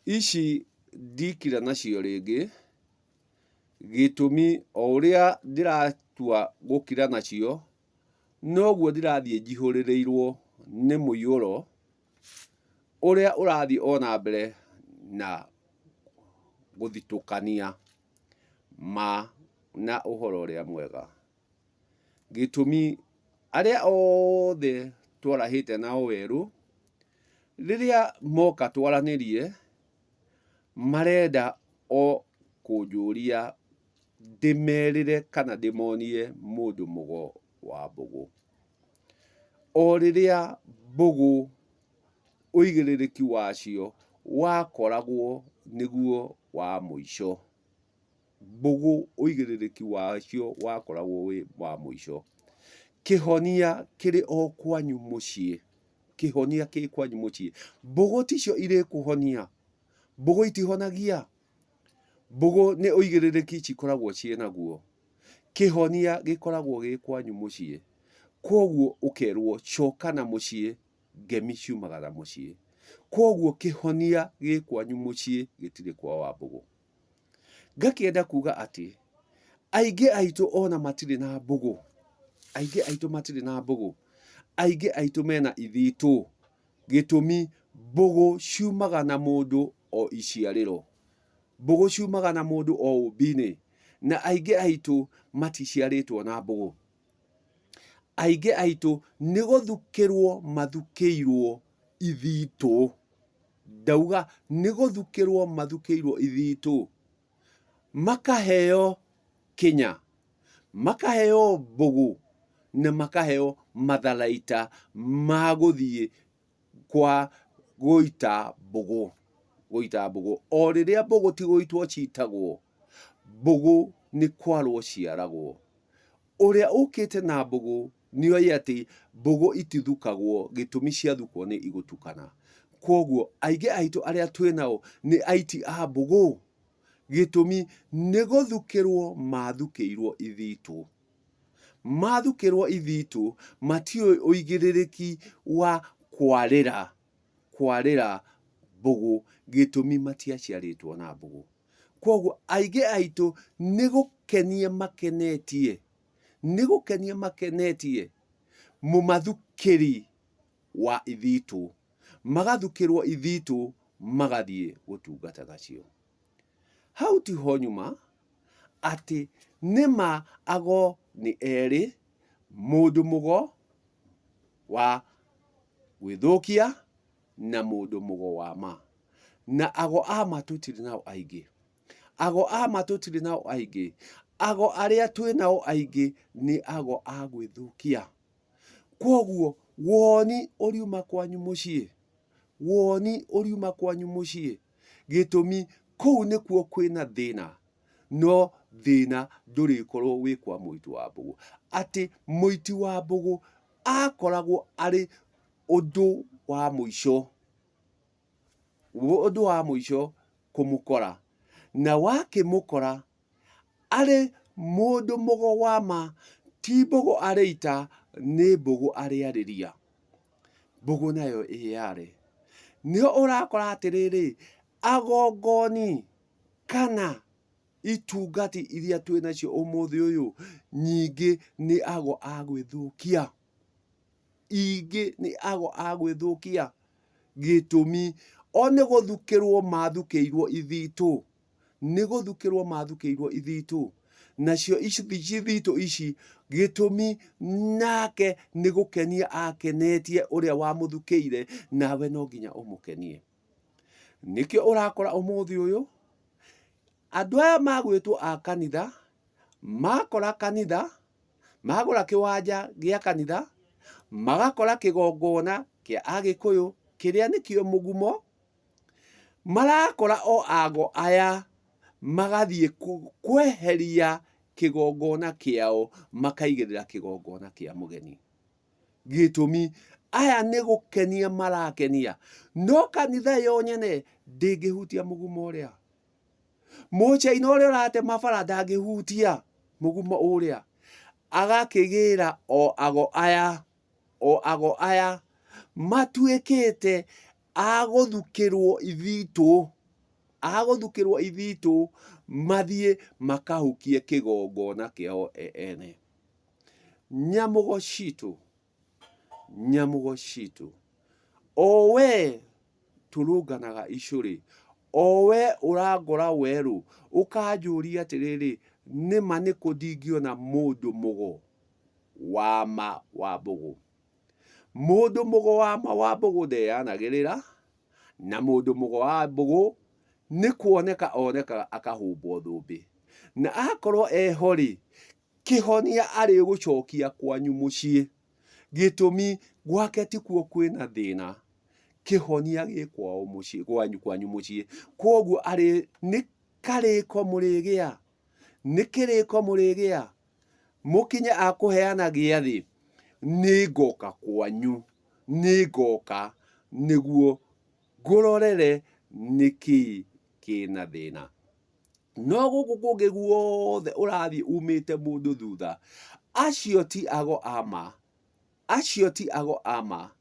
Ici ndikira nacio rĩngĩ, gĩtũmi o ũrĩa ndĩratua gũkira nacio, noguo ndĩrathiĩ njihũrĩrĩirwo nĩ mũiyũro ũrĩa ũrathiĩ o na mbere na gũthitũkania ma na ũhoro ũrĩa mwega. Gĩtũmi arĩa othe twarahĩte nao werũ, rĩrĩa moka twaranĩrie, marenda o kũnjũria ndĩmerĩre kana ndĩmonie mũndũ mũgo wa mbũgũ. O rĩrĩa mbũgũ ũigĩrĩrĩki wacio wakoragwo nĩguo wa mũico. Mbũgũ ũigĩrĩrĩki wacio wakoragwo wĩ wa mũico. Kĩhonia kĩrĩ o kwanyu mũciĩ, kĩhonia kĩ kwanyu mũciĩ. Mbũgũ ticio irĩkũhonia, mbũgũ itihonagia, mbũgũ nĩ ũigĩrĩrĩki cikoragwo ciĩ naguo. Kĩhonia gĩkoragwo gĩ kwanyu mũciĩ, kwoguo ũkerwo coka na mũciĩ, ngemi ciumaga na mũciĩ. Kwoguo kĩhonia gĩ kwanyu mũciĩ gĩtirĩ kwa Wambũgũ. Ngakĩenda kuga atĩ aingĩ aitũ ona matirĩ na mbũgũ, aingĩ aitũ matirĩ na mbũgũ, aingĩ aitũ mena ithitũ. Gĩtũmi mbũgũ ciumaga na mũndũ o iciarĩro, mbũgũ ciumaga na mũndũ o ũmbi-inĩ, na aingĩ aitũ maticiarĩtwo na mbũgũ. Aingĩ aitũ nĩ gũthukĩrwo mathukĩirwo ithitũ. Ndauga nĩ gũthukĩrwo mathukĩirwo ithitũ, makaheo kĩnya, makaheo mbũgũ na makaheo matharaita ma gũthiĩ kwa gũita mbũgũ, gũita mbũgũ. O rĩrĩa mbũgũ ti gũitwo citagwo, mbũgũ nĩ kwarwo ciaragwo. Ũrĩa ũkĩte na mbũgũ nĩoĩ atĩ mbũgũ itithukagwo, gĩtũmi ciathukwo nĩ igũtukana. Kwoguo aingĩ aitũ arĩa twĩ nao nĩ aiti a mbũgũ, gĩtũmi nĩ gũthukĩrwo mathukĩirwo ithitũ. Mathukĩrwo ithitũ matiũĩ ũigĩrĩrĩki wa kwarĩra, kwarĩra mbũgũ, gĩtũmi matiaciarĩtwo na mbũgũ. Kwoguo aingĩ aitũ nĩ gũkenia makenetie, nĩ gũkenia makenetie mũmathukĩri wa ithitũ, magathukĩrwo ithitũ magathiĩ gũtungata nacio. Hau tiho nyuma atĩ nĩma ago nĩ erĩ, mũndũ mũgo wa gwĩthũkia na mũndũ mũgo wa ma. Na ago a ma tũtirĩ nao aingĩ. Ago a ma tũtirĩ nao aingĩ. Ago arĩa twĩ nao aingĩ nĩ ago a gwĩthũkia. Kwoguo woni ũriuma kwanyu mũciĩ, woni ũriuma kwanyu mũciĩ. Gĩtũmi kũu nĩkuo kwĩna thĩna, no thĩna ndũrĩkorwo wĩ kwa mũiti wa mbũgũ. Atĩ mũiti wa mbũgũ akoragwo arĩ ũndũ wa mũico, ũndũ wa mũico kũmũkora. Na wakĩmũkora arĩ mũndũ mũgo wa ma, ti mbũgũ arĩita, nĩ mbũgũ arĩarĩria. Mbũgũ nayo ĩyare. Nĩho ũrakora atĩrĩrĩ, agongoni kana itungati iria twĩ nacio ũmũthĩ ũyũ, nyingĩ nĩ ago a gwĩthũkia. Ingĩ nĩ ago a gwĩthũkia. Gĩtũmi, o nĩ gũthukĩrwo mathukĩirwo ithitũ. Nĩ gũthukĩrwo mathukĩirwo ithitũ. Nacio ithitũ ici, gĩtũmi nake nĩ gũkenia akenetie ũrĩa wamũthukĩire, nawe no nginya ũmũkenie. Nĩkĩo ũrakora ũmũthĩ ũyũ, andũ aya magwĩtwo a kanitha, makora kanitha, magũra kĩwanja gĩa kanitha, magakora kĩgongona kĩa Agĩkũyũ kĩrĩa nĩkĩo mũgumo, marakora o ago aya magathiĩ kweheria kĩgongona kĩao makaigĩrĩra kĩgongona kĩa mũgeni. Gĩtũmi, aya nĩ gũkenia marakenia, no kanitha yo nyene ndĩngĩhutia mũgumo ũrĩa. Mũchaina ũrĩa ũratema bara ndangĩhutia mũgumo ũrĩa. Agakĩgĩra o ago aya, o ago aya matuĩkĩte a gũthukĩrwo ithitũ. A gũthukĩrwo ithitũ mathiĩ makahukie kĩgongona kĩao ene. Nyamũgo citũ, nyamũgo citũ, o we tũrũnganaga icũrĩ, o we ũrangora werũ ũkanjũria atĩrĩrĩ, nĩma nĩkũ ndingĩona mũndũ mũgo wa ma wa mbũgũ? Mũndũ mũgo wa ma wa mbũgũ ndeyanagĩrĩra, na mũndũ mũgo wa mbũgũ nĩ kuoneka onekaga akahumbwo thũmbĩ. Na akorwo eho-rĩ, kĩhonia arĩgũcokia kwanyu mũciĩ. Gĩtũmi, gwake tikuo kwĩna thĩna, kĩhonia gĩ kwao mũciĩ, kwanyu, kwanyu mũciĩ. Kwoguo arĩ, nĩ karĩko mũrĩgĩa, nĩ kĩrĩko mũrĩgĩa, mũkinye a kũheana gĩathĩ, nĩngoka kwanyu, nĩngoka nĩguo ngũrorere nĩkĩĩ kĩna thĩna. No gũkũ kũngĩ guothe ũrathiĩ umĩte mũndũ thutha, acio ti ago a ma, acio ti ago a ma,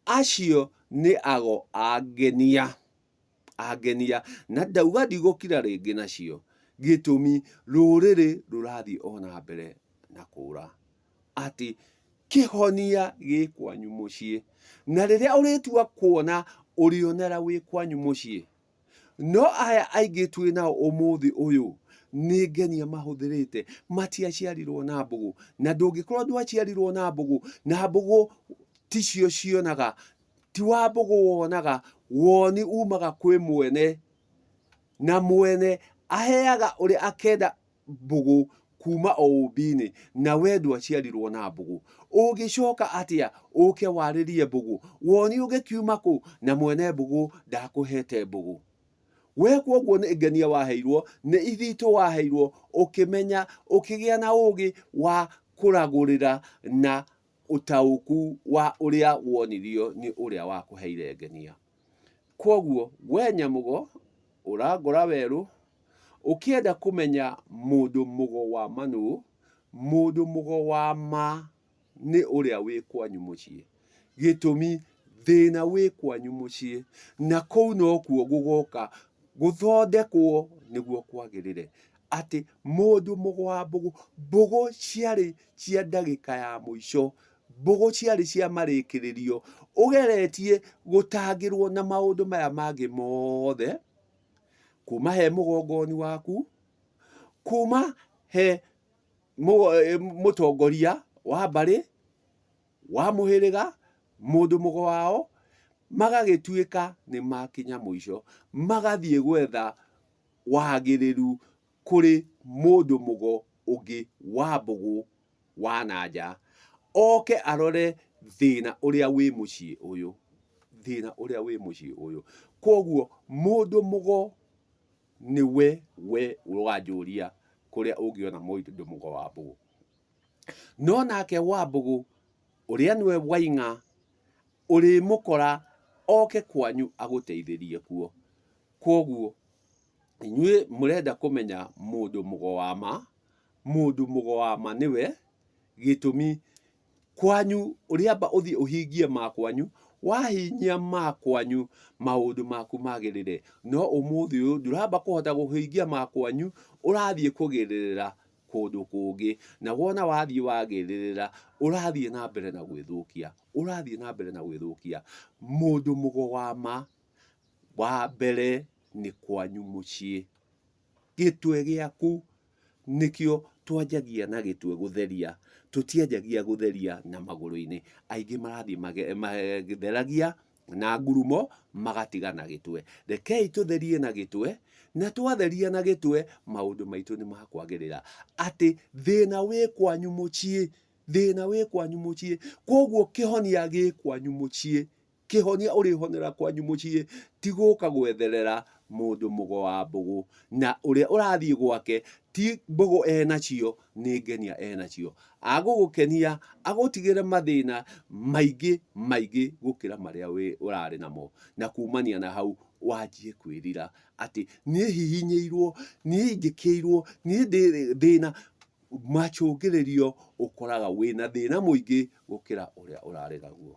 acio nĩ ago a ngenia. Angenia, na ndauga ndigũkira rĩngĩ nacio, gĩtũmi rũrĩrĩ rũrathiĩ o na mbere na kũra. Atĩ kĩhonia gĩ kwanyu mũciĩ, na rĩrĩa ũrĩtua kuona ũrĩonera wĩ kwanyu mũciĩ. No aya aingĩ twĩ nao ũmũthĩ ũyũ nĩ ngenia mahũthĩrĩte, matiaciarirwo na mbũgũ, na ndũngĩkorwo ndwaciarirwo na mbũgũ, na mbũgũ ticio cionaga, Ti wa mbũgũ wonaga, woni umaga kwĩ mwene, na mwene aheaga ũrĩa akenda mbũgũ kuma o ũmbi-inĩ, na we ndwaciarirwo na mbũgũ. Ũngĩcoka atĩa ũke warĩrie mbũgũ? Woni ũngĩkiuma kũ na mwene mbũgũ ndakũhete mbũgũ? We kwoguo nĩ ngenia waheirwo, nĩ ithitũ waheirwo, ũkĩmenya, ũkĩgĩa na ũgĩ wa kũragũrĩra na ũtaũku wa ũrĩa wonirio nĩ ũrĩa wakũheire ngenia. Kwoguo we Nyamũgo ũrangora werũ, ũkĩenda kũmenya mũndũ mũgo wa ma nũũ, mũndũ mũgo wa ma nĩ ũrĩa wĩ kwanyu mũciĩ. Gĩtũmi thĩna wĩ kwanyu mũciĩ na kũu nokuo gũgoka gũthondekwo nĩguo kwagĩrĩre. Atĩ mũndũ mũgo wa mbũgũ, mbũgũ ciarĩ cia ndagĩka ya mũico, mbũgũ ciarĩ cia marĩkĩrĩrio, ũgeretie gũtangĩrwo na maũndũ maya mangĩ mothe, kuma he mũgongoni waku, kuma he mũtongoria wa mbarĩ, wa mũhĩrĩga, mũndũ mũgo wao, magagĩtuĩka nĩ makinya mũico, magathiĩ gwetha wagĩrĩru kũrĩ mũndũ mũgo ũngĩ wa mbũgũ wa na nja, oke arore thĩna ũrĩa wĩ mũciĩ ũyũ, thĩna ũrĩa wĩ mũciĩ ũyũ. Kwoguo mũndũ mũgo nĩwe we ũranjũria kũrĩa ũngĩona mũndũ mũgo wa mbũgũ. No nake Wambũgũ ũrĩa nĩwe Waing'a ũrĩmũkora oke kwanyu agũteithĩrie kuo. Kwoguo inyuĩ mũrenda kũmenya mũndũ mũgo wa ma, mũndũ mũgo wa ma nĩwe, gĩtũmi kwanyu ũrĩamba ũthiĩ ũhingie ma kwanyu, wahingia ma kwanyu maũndũ maku magĩrĩre. No ũmũthĩ ũyũ ndũramba kũhota kũhingia ma kwanyu, ũrathiĩ kũgĩrĩrĩra kũndũ kũngĩ, na wona wathiĩ wagĩrĩrĩra, ũrathiĩ na mbere na gwĩthũkia, ũrathiĩ na mbere na gwĩthũkia. Mũndũ mũgo wa ma, wa mbere nĩ kwanyu mũciĩ. Gĩtwe gĩaku nĩkĩo twanjagia na gĩtwe gũtheria, tũtianjagia gũtheria na magũrũ-inĩ. Aingĩ marathiĩ magĩtheragia na ngurumo magatiga na gĩtwe. Rekei tũtherie na gĩtwe, na twatheria na gĩtwe maũndũ maitũ nĩ makwagĩrĩra. Atĩ thĩna wĩ kwanyu mũciĩ, thĩna wĩ kwanyu mũciĩ, kwoguo kĩhonia gĩ kwanyu mũciĩ. Kĩhonia ũrĩhonera kwanyu mũciĩ ti gũka gwetherera mũndũ mũgo wa mbũgũ, na ũrĩa ũrathiĩ gwake ti mbũgũ enacio nĩ ngenia enacio. Agũgũkenia agũtigĩre mathĩna maingĩ maingĩ gũkĩra marĩa ũrarĩ namo. Na kumania na hau wanjie kwĩrira atĩ niĩ hihinyĩirwo, niĩ njĩkĩirwo, niĩ ndĩ thĩna. Macũngĩrĩrio ũkoraga wĩna thĩna mũingĩ gũkĩra ũrĩa ũrarĩ naguo.